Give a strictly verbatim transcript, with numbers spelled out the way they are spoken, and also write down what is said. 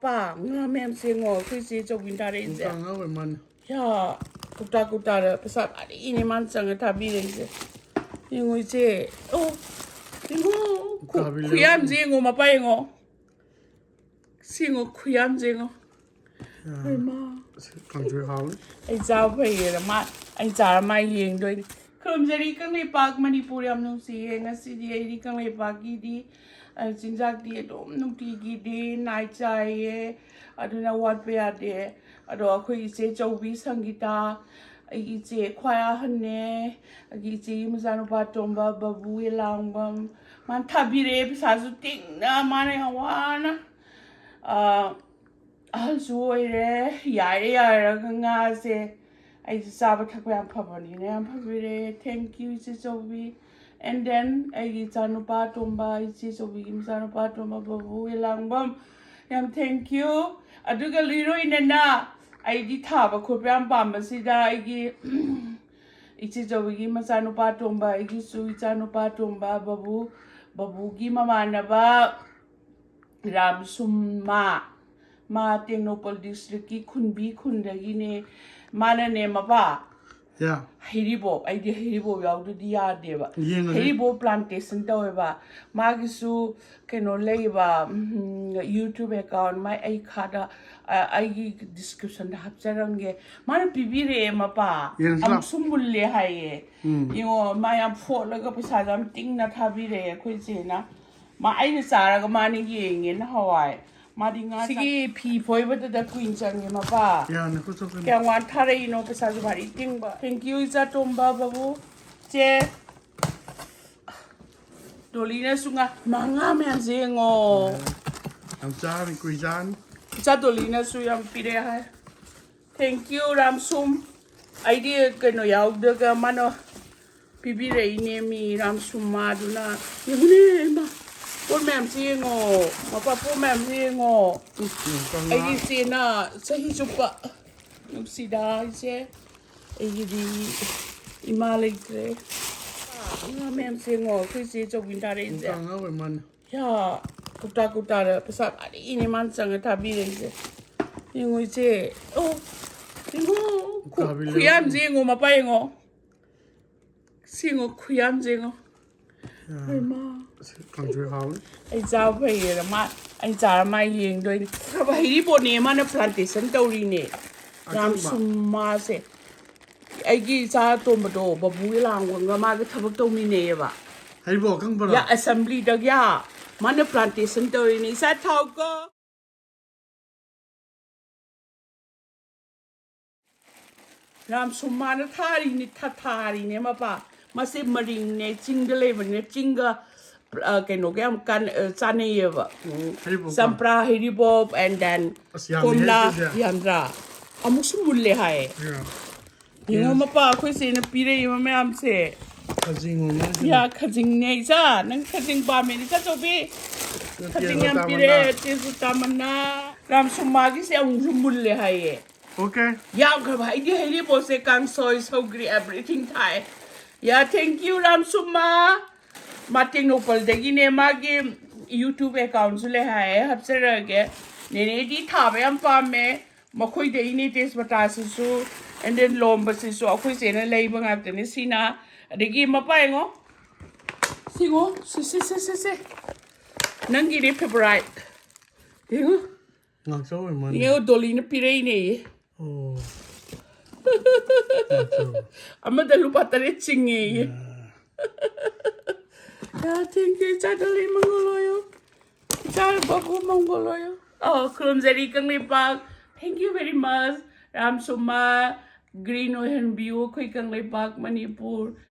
ꯄꯥ, ꯉꯥ ꯃꯌꯥꯝꯁꯦ ꯌꯦꯡꯉꯣ, ꯑꯩꯈꯣꯏ ꯆꯦ ꯆꯧꯕꯤꯅ ꯊꯥꯔꯛꯏꯁꯦ꯫ ꯀꯥꯡꯉꯥꯎ ꯑꯣꯏ ꯃꯥꯅꯦ꯫ ꯌꯥ, ꯀꯧꯇꯥ ꯀꯧꯇꯥꯗ ꯄꯩꯁꯥ ꯃꯔꯤꯅꯦ ꯃꯥꯅ ꯆꯪꯉ ꯊꯥꯕꯤꯔꯛꯏꯁꯦ꯫ ꯌꯦꯡꯉꯣ ꯏꯆꯦ꯫ ꯑꯣ, ꯌꯦꯡꯉꯣ꯫ ꯈꯨ- ꯀꯥꯕꯤ ꯂꯩꯔꯝꯃꯦ꯫ ꯈꯨꯌꯥꯝꯁꯦ ꯌꯦꯡꯉꯣ, ꯃꯄꯥ ꯌꯦꯡꯉꯣ꯫ ꯁꯤ ꯌꯦꯡꯉꯣ, ꯈꯨꯌꯥꯝꯁꯦ ꯌꯦꯡꯉꯣ꯫ ꯍꯩꯃꯥ꯫ ꯀꯥꯡꯁꯣꯏ ꯍꯥꯎꯅꯤ꯫ ꯑꯩ ꯆꯥꯕ ꯐꯩꯌꯦꯅ ꯃꯥ, ꯑꯩ ꯆꯥꯔ ꯃꯥ ꯌꯦꯡꯗꯣꯏꯅꯤ꯫ ꯈꯨꯔꯨꯝꯖꯔꯤ ꯀꯪꯂꯩꯄꯥꯛ ꯃꯅꯤꯄꯨꯔ ꯌꯥꯝ ꯅꯨꯡꯁꯤꯌꯦ꯫ ꯉꯁꯤꯗꯤ ꯑꯩꯗꯤ ꯀꯪꯂꯩꯄꯥꯛꯀꯤꯗꯤ, ꯑ, ꯆꯤꯟꯖꯥꯛꯇꯤ ꯑꯗꯨꯝ ꯅꯨꯡꯇꯤꯒꯤ ꯗꯦ ꯅꯥꯏꯠ ꯆꯥꯏꯌꯦ꯫ ꯑꯗꯨꯅ ꯋꯥꯠꯄ ꯌꯥꯗꯦ꯫ ꯑꯗꯣ ꯑꯩꯈꯣꯏ ꯏꯆꯦ ꯆꯧꯕꯤ ꯁꯪꯒꯤꯇꯥ, ꯑꯩꯒꯤ ꯏꯆꯦ ꯈ꯭ꯋꯥꯏ ꯑꯍꯟꯅꯦ, ꯑꯩꯒꯤ ꯏꯆꯦꯒꯤ ꯃꯆꯥꯅꯨꯄꯥ ꯑꯇꯣꯝꯕ ꯕꯕꯨ ꯌꯦꯂꯥꯡꯕꯝ, ꯃꯥꯅ ꯊꯥꯕꯤꯔꯛꯑꯦ ꯄꯩꯁꯥꯁꯨ ꯇꯤꯡꯅ, ꯃꯥꯅ ꯌꯥꯝ ꯋꯥꯅ꯫ ꯑ, ꯑꯍꯜꯁꯨ ꯑꯣꯏꯔꯦ, ꯌꯥꯏꯔꯦ ꯌꯥꯏꯔꯒ ꯉꯥꯁꯦ ꯑꯩꯁꯦ ꯆꯥꯕ ꯊꯛꯄ ꯌꯥꯝ ꯐꯕꯅꯤꯅ ꯌꯥꯝ ꯐꯕꯤꯔꯦ꯫ Thank you, ꯏꯆꯦ ꯆꯧꯕꯤ꯫ And then ꯑꯩꯒꯤ ꯏꯆꯥꯅꯨꯄꯥ ꯑꯇꯣꯝꯕ, ꯏꯆꯦ ꯆꯧꯕꯤꯒꯤ ꯃꯆꯥꯅꯨꯄꯥ ꯑꯇꯣꯝꯕ ꯕꯕꯨ ꯌꯦꯂꯥꯡꯕꯝ, ꯌꯥꯝ thank you꯫ ꯑꯗꯨꯒ ꯏꯔꯣꯏꯅꯅ ꯑꯩꯗꯤ ꯊꯥꯕ ꯈꯣꯠꯄ ꯌꯥꯝ ꯄꯥꯝꯕꯁꯤꯗ ꯑꯩꯒꯤ ꯏꯆꯦ ꯆꯧꯕꯤꯒꯤ ꯃꯆꯥꯅꯨꯄꯥ ꯑꯇꯣꯝꯕ, ꯑꯩꯒꯤꯁꯨ ꯏꯆꯥꯅꯨꯄꯥ ꯑꯇꯣꯝꯕ ꯕꯕꯨ, ꯕꯕꯨꯒꯤ ꯃꯃꯥꯟꯅꯕ ꯔꯥꯝꯁꯨꯝ ꯃꯥ, ꯃꯥ ꯇꯦꯡꯅꯧꯄꯜ ꯗꯤꯁꯇ꯭ꯔꯤꯛꯀꯤ ꯈꯨꯟꯕꯤ ꯈꯨꯟꯗꯒꯤꯅꯦ꯫ ꯃꯥꯅꯅꯦ ꯃꯄꯥ, ꯌꯥ꯫ ꯍꯩꯔꯤꯕꯣꯞ, ꯑꯩꯗꯤ ꯍꯩꯔꯤꯕꯣꯞ ꯌꯥꯎꯗ꯭ꯔꯗꯤ ꯌꯥꯗꯦꯕ꯫ ꯌꯦꯡꯉꯁꯦ꯫ ꯍꯩꯔꯤꯕꯣꯞ plantation ꯇꯧꯋꯦꯕ꯫ ꯃꯥꯒꯤꯁꯨ ꯀꯩꯅꯣ ꯂꯩꯕ, ꯎꯝ, YouTube account, ꯃꯥꯏ ꯑꯩ ꯈꯥꯗ, ꯑ, ꯑꯩꯒꯤ description ꯗ ꯍꯥꯞꯆꯔꯝꯒꯦ꯫ ꯃꯥꯅ ꯄꯤꯕꯤꯔꯛꯑꯦ ꯃꯄꯥ꯫ ꯌꯦꯡꯁꯤ ꯂꯥꯎ꯫ ꯑꯃꯨꯛꯁꯨ ꯃꯨꯜꯂꯦ ꯍꯥꯏꯌꯦ꯫ ꯎꯝ꯫ ꯌꯦꯡꯉꯣ, ꯃꯥ ꯌꯥꯝ ꯐꯣꯠꯂꯒ ꯄꯩꯁꯥꯁꯨ ꯌꯥꯝ ꯇꯤꯡꯅ ꯊꯥꯕꯤꯔꯛꯑꯦ ꯑꯩꯈꯣꯏ ꯆꯦꯅ꯫ ꯃꯥ ꯑꯩꯅ ꯆꯥꯔꯒ ꯃꯥꯅ ꯌꯦꯡꯉꯦ ꯅꯍꯥꯟꯋꯥꯏ꯫ ꯃꯥꯗꯤ ꯉꯥ ꯁꯤꯒꯤ ꯐꯤ ꯐꯣꯏꯕꯗꯨꯗ ꯀꯨꯏꯅ ꯆꯪꯉꯦ ꯃꯄꯥ꯫ ꯌꯥꯅꯤ, ꯈꯨꯠ ꯆꯣꯠꯄꯅꯤ꯫ ꯀꯌꯥꯝ ꯋꯥꯅ ꯊꯥꯔꯛꯏꯅꯣ, ꯄꯩꯁꯥꯁꯨ ꯚꯥꯔꯤ ꯇꯤꯡꯕ꯫ Thank you, ꯏꯆꯥ ꯇꯣꯝꯕ, ꯕꯕꯨ, ꯆꯦ꯫ ꯗꯣꯂꯤꯅꯁꯨ ꯉꯥ, ꯃꯥ ꯉꯥ ꯃꯌꯥꯝꯁꯦ ꯌꯦꯡꯉꯣ꯫ ꯌꯥꯝ ꯆꯥꯔꯅꯤ, ꯀꯨꯏ ꯆꯥꯔꯅꯤ꯫ ꯏꯆꯥ ꯗꯣꯂꯤꯅꯁꯨ ꯌꯥꯝ ꯄꯤꯔꯛꯑꯦ ꯍꯥꯏ꯫ Thank you, ꯔꯥꯝꯁꯨꯝ꯫ ꯑꯩꯗꯤ ꯀꯩꯅꯣ ꯌꯥꯎꯗ꯭ꯔꯒ ꯃꯥꯅ ꯄꯤꯕꯤꯔꯛꯏꯅꯦ ꯃꯤ ꯔꯥꯝꯁꯨꯝ ꯃꯥꯗꯨꯅ꯫ ꯌꯦꯡꯉꯨꯅꯦ, ꯏꯃꯥ꯫ ꯄꯣꯠ ꯃꯌꯥꯝꯁꯦ ꯌꯦꯡꯉꯣ꯫ ꯃꯄꯥ, ꯄꯣꯠ ꯃꯌꯥꯝꯁꯦ ꯌꯦꯡꯉꯣ꯫ ꯎꯝ, ꯀꯪꯂꯥ꯫ ꯑꯩꯒꯤ ꯏꯆꯦꯅ ꯆꯍꯤ ꯆꯨꯞꯄ ꯅꯨꯡꯁꯤꯗ ꯏꯆꯦ꯫ ꯑꯩꯒꯤꯗꯤ ꯏꯃꯥ ꯂꯩꯇ꯭ꯔꯦ꯫ ꯉꯥ ꯃꯌꯥꯝꯁꯦ ꯌꯦꯡꯉꯣ, ꯑꯩꯈꯣꯏ ꯏꯆꯦ ꯆꯧꯕꯤꯅ ꯊꯥꯔꯛꯏꯁꯦ꯫ ꯀꯥꯡꯉꯥꯎ ꯑꯣꯏ ꯃꯥꯅꯦ꯫ ꯌꯥ, ꯀꯧꯇꯥ ꯀꯧꯇꯥꯗ ꯄꯩꯁꯥ ꯚꯥꯔꯤꯅꯦ ꯃꯥꯅ ꯆꯪꯉ ꯊꯥꯕꯤꯔꯛꯏꯁꯦ꯫ ꯌꯦꯡꯉꯣ ꯏꯆꯦ꯫ ꯑꯣ, ꯌꯦꯡꯉꯣ꯫ ꯈꯨ-, ꯀꯥꯕꯤ ꯂꯩꯔꯝꯃꯦ꯫ ꯈꯨꯌꯥꯝꯁꯦ ꯌꯦꯡꯉꯣ, ꯃꯄꯥ ꯌꯦꯡꯉꯣ꯫ ꯁꯤ ꯌꯦꯡꯉꯣ, ꯈꯨꯌꯥꯝꯁꯦ ꯌꯦꯡꯉꯣ꯫ ꯌꯥ꯫ ꯍꯩꯃꯥ꯫ ꯑꯁ, ꯀꯥꯡꯁꯣꯏ ꯍꯥꯎꯅꯤ꯫ ꯑꯩ ꯆꯥꯕ ꯐꯩꯌꯦꯅ ꯃꯥ, ꯑꯩ ꯆꯥꯔ ꯃꯥ ꯌꯦꯡꯗꯣꯏꯅꯤ꯫ ꯈꯔ ꯍꯩꯔꯤꯕꯣꯠꯅꯦ ꯃꯥꯅ plantation ꯇꯧꯔꯤꯅꯦ꯫ ꯑꯆꯨꯝꯕ꯫ ꯔꯥꯝꯁꯨꯝꯃꯥꯁꯦ꯫ ꯑꯩꯒꯤ ꯏꯆꯥ ꯑꯇꯣꯝꯕꯗꯣ ꯕꯕꯨꯒꯤ ꯂꯥꯡꯕꯝꯒ ꯃꯥꯒ ꯊꯕꯛ ꯇꯧꯃꯤꯟꯅꯩꯌꯦꯕ꯫ ꯍꯩꯔꯤꯕꯣꯠ ꯑꯀꯪꯕꯔꯣ? ꯌꯥ, assemblyꯗꯒꯤ ꯃꯥꯅ plantation ꯇꯧꯔꯤꯅꯦ꯫ ꯏꯆꯥ ꯊꯥꯎꯀꯣ꯫ ꯔꯥꯝꯁꯨꯃꯥꯅ ꯊꯥꯔꯤꯅꯤ, ꯊꯥ-, ꯊꯥꯔꯤꯅꯦ ꯃꯄꯥ꯫ ꯃꯁꯤ ꯃꯔꯤꯡꯅꯦ, ꯆꯤꯡꯗ ꯂꯩꯕꯅꯤꯅ ꯆꯤꯡꯒ, ꯑ, ꯀꯩꯅꯣꯒ ꯌꯥꯝ ꯀꯥꯟ-, ꯑ, ꯆꯥꯅꯩꯌꯦꯕ꯫ ꯎꯝ, ꯍꯩꯔꯤꯕꯣꯞꯀ꯫ ꯆꯝꯄ꯭ꯔꯥ, ꯍꯩꯔꯤꯕꯣꯞ, and then ꯑꯁ, ꯌꯥꯝꯃꯤꯍꯦ ꯀꯣꯝꯂꯥ, ꯁꯤꯁꯦ꯫ ꯌꯥꯝꯗ꯭ꯔꯥ? ꯑꯃꯨꯛꯁꯨ ꯃꯨꯜꯂꯦ ꯍꯥꯏꯌꯦ꯫ ꯌꯥ꯫ ꯌꯦꯡꯉꯣ ꯌꯦꯁ꯫ ꯃꯄꯥ, ꯑꯩꯈꯣꯏ ꯆꯦꯅ ꯄꯤꯔꯛꯏꯕ ꯃꯌꯥꯝꯁꯦ꯫ ꯈꯖꯤꯡ ꯑꯣꯏꯔ ꯃꯥꯜꯂꯦ ꯁꯤꯅ꯫ ꯌꯥ, ꯈꯖꯤꯡꯅꯦ ꯏꯆꯥ꯫ ꯅꯪ ꯈꯖꯤꯡ ꯄꯥꯝꯃꯦ ꯏꯆꯥꯆꯧꯕꯤ? ꯅꯠꯇꯦ, ꯈꯖꯤꯡ ꯌꯥꯝ ꯇꯦꯖꯄꯇꯥ ꯄꯤꯔꯛꯑꯦ, ꯃꯅꯥ꯫ ꯇꯦꯖꯄꯇꯥ ꯃꯅꯥ꯫ ꯔꯥꯝꯁꯨꯃꯥꯒꯤꯁꯦ ꯑꯃꯨꯛꯁꯨ ꯃꯨꯜꯂꯦ ꯍꯥꯏꯌꯦ꯫ ꯑꯣꯀꯦ꯫ ꯌꯥꯝꯈ꯭ꯔꯕ, ꯑꯩꯗꯤ ꯍꯩꯔꯤꯕꯣꯠꯁꯦ ꯀꯥꯡꯁꯣꯏ, ꯁꯧꯒ꯭ꯔꯤ, everything ꯊꯥꯏ꯫ ꯌꯥ, thank you, ꯔꯥꯝꯁꯨꯃꯥ꯫ ꯃꯥ ꯇꯦꯡꯅꯧꯄꯜꯗꯒꯤꯅꯦ, ꯃꯥꯒꯤ YouTube accountꯁꯨ ꯂꯩ ꯍꯥꯏꯌꯦ, ꯍꯥꯞꯆꯔꯛꯑꯒꯦ꯫ ꯅꯦꯅꯦꯗꯤ ꯊꯥꯕ ꯌꯥꯝ ꯄꯥꯝꯃꯦ, ꯃꯈꯣꯏꯗꯒꯤꯅꯦ ꯇꯦꯖꯄꯇꯥꯁꯤꯁꯨ, and then ꯂꯣꯝꯕꯁꯤꯁꯨ ꯑꯩꯈꯣꯏ ꯆꯦꯅ ꯂꯩꯕ ꯉꯥꯛꯇꯅꯦ꯫ ꯁꯤꯅ, ꯑꯗꯒꯤ ꯃꯄꯥ ꯌꯦꯡꯉꯣ, ꯁꯤꯉꯣ, ꯁꯤ, ꯁꯤ, ꯁꯤ, ꯁꯤ, ꯁꯤ꯫ ꯅꯪꯒꯤꯅꯦ favourite꯫ ꯌꯦꯡꯉꯣ꯫ ꯉꯥꯛꯆꯧ ꯑꯣꯏꯔ ꯃꯥꯜꯂꯦ꯫ ꯌꯦꯡꯉꯣ, ꯗꯣꯂꯤꯅ ꯄꯤꯔꯛꯏꯅꯦꯌꯦ꯫ ꯑꯣ꯫ ꯉꯥꯛꯆꯧ꯫ ꯑꯃꯗ ꯂꯨꯄꯥ ꯇꯔꯦꯠ ꯆꯤꯡꯉꯦꯌꯦ꯫ ꯌꯥ꯫ ꯌꯥ, thank you, ꯏꯆꯥ ꯗꯣꯂꯤ ꯃꯪꯒꯣꯜ ꯑꯣꯏꯌꯣ꯫ ꯏꯆꯥ ꯕꯥꯕꯨ ꯃꯪꯒꯣꯜ ꯑꯣꯏꯌꯣ꯫ ꯑꯣ, ꯈꯨꯔꯨꯝꯖꯔꯤ Kangleipak. Thank you very much꯫ ꯔꯥꯝꯁꯨꯃꯥ green ꯑꯣꯏꯍꯟꯕꯤꯌꯨ ꯑꯩꯈꯣꯏ ꯀꯪꯂꯩꯄꯥꯛ ꯃꯅꯤꯄꯨꯔ꯫